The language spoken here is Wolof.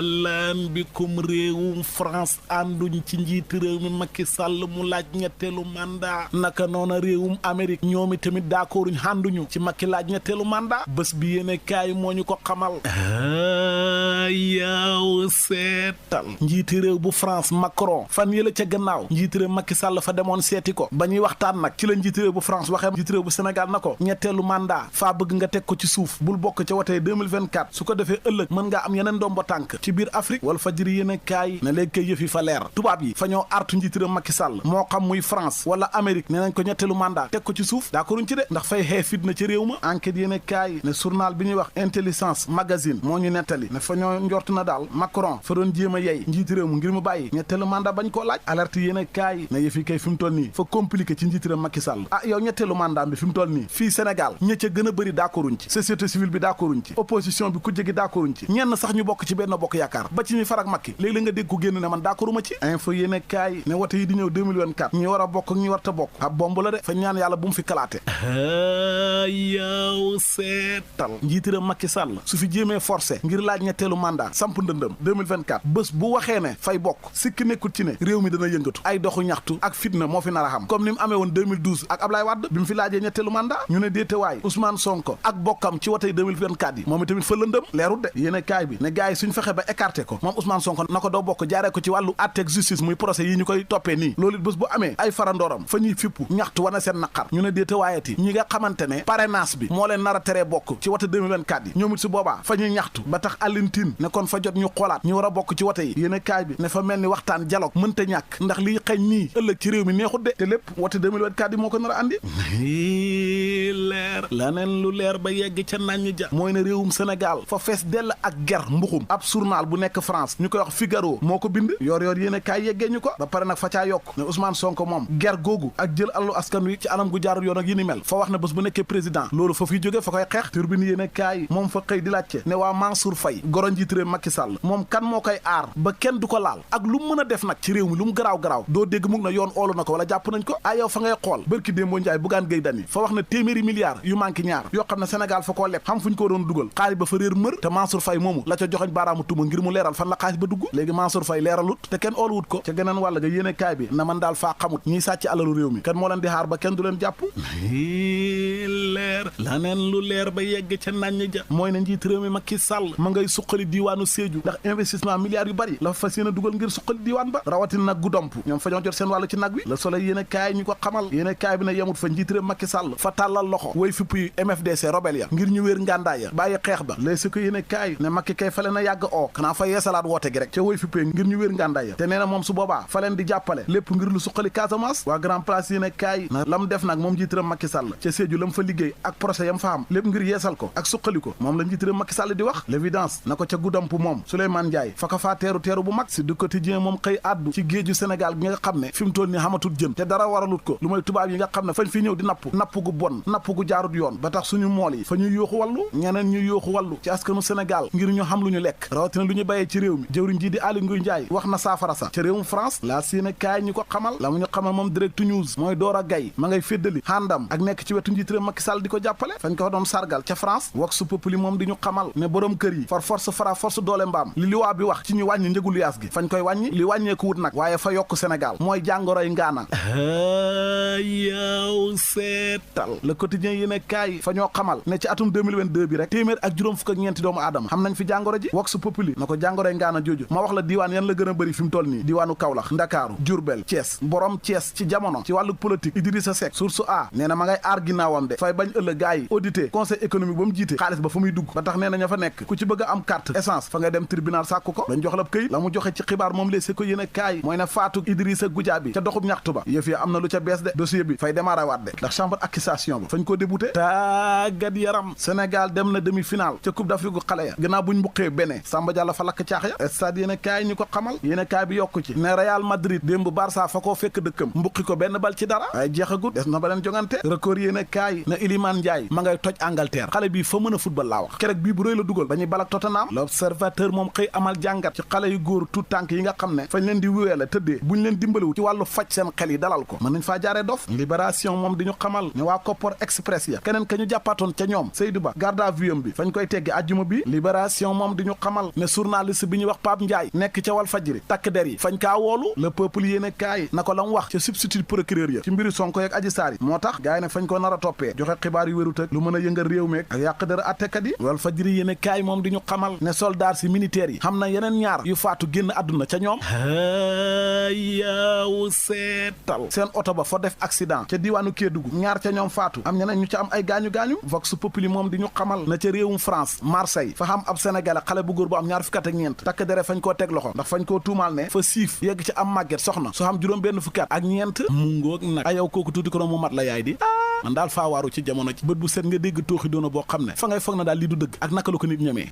lan bikum réewum France ànduñ ci njiiti réew mi Macky Sall mu laaj ñetteelu mandat naka noona réewum Amérique ñoomi tamit d'accorduñ ànduñu ci Macky laaj ñetteelu mandat bés bi yéene kaay moo ñu ko xamal yaaw seetal njiiti réew bu France Macron fan yëla ca gannaaw njiiti réew Macky Sall fa demoon seeti ko ba ñuy waxtaan nag ci la njiiti réew bu France waxee njiiti réew bu Sénégal na ko ñetteelu mandat faa bëgg nga teg ko ci suuf bul bokk ca watee 2024 su ko defee ëllëg mën ngaa am yeneen ndombo tànk ci biir Afrique wala fajiri yéen a kaay ne léegi kay yëf yi fa leer tubaab yi fa ñoo artu njiitiram Macky Sall moo xam muy France wala Amérique nee nañ ko ñetteelu mandat teg ko ci suuf d'accorduñ ci de ndax fay xee fitna ci réew ma enquête yéen a kaay ne journal bi ñuy wax Intelligence Magazine moo ñu nettali ne fa ñoo njort na daal Macron fa doon jéem a yey njiiti réew mu ngir mu bàyyi ñetteelu mandat bañ koo laaj alerte yéen a kaay ne yëf yi kay fi mu toll nii fa compliqué ci njiitiram Macky Sall yow ñetteelu mandat bi fi mu toll nii fii Sénégal ña ca gën a bëri d'accorduñ ci société civile bi d'accorduñ ci opposition bi ku jegi d'accorduñ ci ñenn sax ñu bokk ci benn bokk yaakaar ba ci ñuy farak Macky léegi la nga dégg ko génn ne man d'accorduma ci info yéene kaay ne wote yi di ñëw 2024 ñi war a bokk ak ñi warta bokk ab bomb la de fa ñaan yàlla bu mu fi kalaate yow seetal njiitiram Macky Sall su fi jéemee forcé ngir laaj ñetteelu mandat samp ndëndëm 2024 bés bu waxee ne fay bokk sikki nekkul ci ne réew mi dana yëngatu ay doxu ñaxtu ak fitna moo fi nar a xam comme ni mu amee woon 2012 ak Ablaye Wade bi mu fi laajee ñetteelu mandat ñu ne déetewaay Ousmane Sonko ak bokkam ci wote 2024 yi moom itamit fa lëndëm leerut de yéene kaay bi ne gars yi suñ fexe ba écarté ko moom Ousmane Sonko na ko doo bokk jaaree ko ci wàllu àtteeg justice muy procès yi ñu koy toppee nii loolu it bés bu amee ay farandooram fa ñuy fippu ñaxtu wane seen naqar ñu ne déete waayeti ñi nga xamante ne parrainage bi moo leen nar a teree bokk ci wote 2024 yi ñoom it si boobaa fa ñuy ñaxtu ba tax Alintine ne kon fa jot ñu xoolaat ñu war a bokk ci wote yi yéene kaay bi ne fa mel ni waxtaan dialogue mënta ñàkk ndax liy xeeñ nii ëllëg ci réew mi neexut de te lépp wote 2024 yi moo ko nar a andi leer laneen lu leer ba yegg ca nañ ja mooy ne réewum Sénégal fa fees dell ak ger mbuxum ab journal bu nekk France ñu koy wax Figaro moo ko bind yor yéen a kaay yeggee ñu ko ba pare nag fa caa yokk ne Ousmane Sonko moom ger googu ak jël alalu askan wi ci anam gu jaarul yoon ak yi ni mel fa wax ne bés bu nekkee président loolu fa fiy jóge fa koy xeex turbine yéen a kaay moom fa xëy di laajte ne waa Mansour Faye goro njiit réew Macky Sall moom kan moo koy aar ba kenn du ko laal ak lu mu mën a def nag ci réew mi lu mu garaaw doo dégg mug na yoon oolu na ko wala jàpp nañ ko yow fa ngay xool bërki démboo Njaay Bougane Gueye Dany fa wax ne téeméeri milliards yu manqué ñaar yoo xam ne Sénégal fa koo leb xam fu ñu ko doon dugal xaalis ba fa réer mër te Mansour Faye moomu la ca joxoñ baaraamu tuma ngir mu leeral fan la xaalis ba dugg léegi Mansour Faye leeralut te kenn ooluwut ko ca geneen wàll ga yéene kaay bi na man daal faa xamut ñiy sàcc alalu réew mi kan moo leen di xaar ba kenn du leen jàpp leer laneen lu leer ba yegg ca nañ ja mooy ne njiit réew mi Macky Sall ma ngay suqali diiwaanu Sédhiou ndax investissement milliards yu bari la fa fas yéene dugal ngir suqali diiwaan ba rawatina nag gu domp ñoom fa ñoo jot seen wàllu ci nag wi Le Soleil yéene kaay ñu ko xamal yéene kaay bi ne yemut fa njiit réew Macky Sall fa tàllal loxo way fipp yi MFDC rebelle ya ngir ñu wéer ngàndaaya bàyyi xeex ba léeg si ko yéene kaay ne Macky kay fa leen a yàgg oo xanaa fa yeesalaat woote gi rek ca way fippee ngir ñu wéer ngàndaaya te nee na moom su boobaa fa leen di jàppale lépp ngir lu suqali Casamance waa Grand Place yéene kaay na lam def nag moom njiit réew Macky Sall ca Sédhiou lam fa liggéey ak projet yam fa am lépp ngir yeesal ko ak suqali ko moom la njiit réew Macky Sall di wax l'évidence na ko ca guddamp moom Souleymane Ndiaye fa ko faa teeru bu mag si du quotidien moom xëy addu ci géeju Sénégal gi nga xam ne fi mu toll nii xamatul jën te dara waralut ko lu may tubaab yi nga xam ne fañ fi ñëw di napp gu bon napp gu jaarut yoon ba tax suñu mool yi fa ñuy yooxu wàllu ñeneen ñu yooxu wàllu ci askanu Sénégal ngir ñu xam lu ñu lekk rawatina lu ñu béyee ci réew mi jëwriñ ji di Aly Ngouille Ndiaye wax na saafara sa ca réewum France laa séene kaay ñu ko xamal la mu ñu xamal moom Direct News mooy Dora Gaye ma ngay féddali xaandam ak nekk ci wetu njiit réew Macky Sall di ko jàppale fañ ko doon sargal ca France Vox Populi moom di ñu xamal ne borom kër yi far force fara force doole mbaam li liwaa bi wax ci ñu wàññi njëgu luyaas gi fañ koy wàññi li wàññeeku wut nag waaye fa yokk Sénégal mooy jàngoroy ngaana yow seetal Le Quotidien yéene kaay fa ñoo xamal ne ci atum 2022 bi rek téeméer ak juróom fukk ak ñeenti doomu aadama xam nañ fi jàngoro ji Vox Populi na ko jàngoroy ngaana jooju ma wax la diiwaan yan la gën a bëri fi mu toll nii diiwaanu Kaolack Ndakaaru Diourbel Thiès borom Thiès ci jamono ci wàllu politique Idrissa Seck source a nee na ma ngay aar ginnaawam de fay bañ ëllëg gaay yi audité conseil économique ba mu jiite xaalis ba fa muy dugg ba tax nee na ña fa nekk ku ci bëgg a am carte essence fa ngay dem tribunal sàkku ko dañ jox la këyit la mu joxe ci xibaar moom lees ko yéene kaay mooy ne faatu Idrissa Goudiaby ca doxub ñaxtu ba yëf ya am na lu ca bees de dossier bi fay démarré waat de ndax chambre accusation ba fañ ko débouté tàggat yaram Sénégal dem na demi-finale ca coupe d'Afrique gu xale ya gannaaw buñ mbuqee Bénin Samba Diallo fa lakk caax ya stade yéene kaay ñu ko xamal yéene kaay bi yokku ci ne Real Madrid démb Barça fa koo fekk dëkkam mbuqi ko benn bal ci dara waaye jeexagut des na ba leen jongante record yéene kaay na Iliman Ndiaye ma ngay toj Angleterre xale bii fa mën a football laa wax kerek bii bu rëy la dugal dañuy balak Tottenham l'observateur moom xëy amal jàngat ci xale yu góor tout tànk yi nga xam ne fañ leen di wéyale tëddee buñ leen dimbaliwu ci wàllu faj seen xel yi dalal ko mën nañ faa jaaree dof libération moom di ñu xamal ne waa Kopor Express ya keneen ka ñu jàppaatoon ca ñoom Seydou Ba garde à vue bi fañ koy teggi àjjuma bi libération moom di ñu xamal ne journaliste bi ñuy wax Pape Ndiaye nekk ca Wal Fadjri takk der yi fañ kaa woolu le peuple yéene kaay na ko la mu wax ca substitut procureur ya ci mbiri Sonko ak Adji Sarr yi moo tax gars yi ne fañ ko nar a toppee joxe xibaar yu wérut ak lu mën a yëngal réew meeg ak yàq dara attekat yi Wal Fadjri yéene kaay moom di ñu xamal ne soldat si militaires yi xam na yeneen ñaar yu faatu génn àdduna ca ñoom yaaw seetal seen oto ba fa def accident ca diiwaanu Kédougou ñaar ca ñoom faatu am ñeneen ñu ca am ay gaañu-gaañu Vox Populi moom di ñu xamal na ca réewum France Marseille fa xam ab sénégalais xale bu góor bu am ñaar fukki at ak ñeent takk dere fañ koo teg loxo ndax fañ koo tuumaal ne fa siif yegg ci am màgget soxna su xam juróom benn fukki at ak ñeent mu ngoog nag ayaw kooku tuuti ko mu mat la yaay di man daal faa waaru ci jamono ci bët bu set nga dégg tooxi doona boo xam ne fa ngay foog na daal lii du dëgg ak naka la ko nit ñemee